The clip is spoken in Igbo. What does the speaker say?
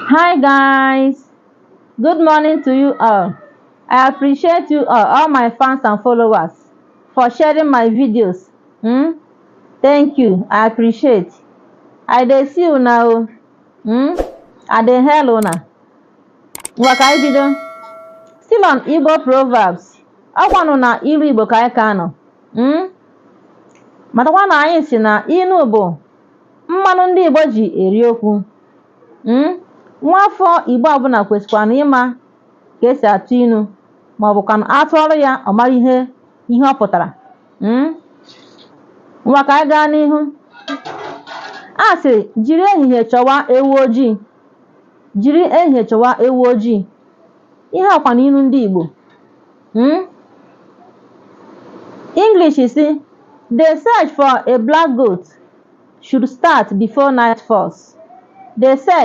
Hi guys, good morning to you all. I appreciate you all my fans and followers, for sharing my videos. Thank you, I appreciate. I dey see una o. I dey hail una. Ngwa, ka anyị bido. Still on Igbo proverbs. Ọkwanụ na ilu Igbo ka anyị ka nọ. Matakwa na anyị si na inu bụ mmanụ ndị Igbo ji eri okwu. Nwa afọ Igbo ọbụla kwesịkwanụ ịma ka esi atụ inu, ma ọ bụkwanụ atụọrọ ya, ọ mara ihe ọ pụtara. Ngwa, ka anyị gaa n'ihu. A sịrị, jiri ehihie chọwa ewu ojii. Jiri ehihie chọwa ewu ojii. Ihe ọkwa na ilu ndị Igbo. English si, "The search for a black goat should start before night falls." The search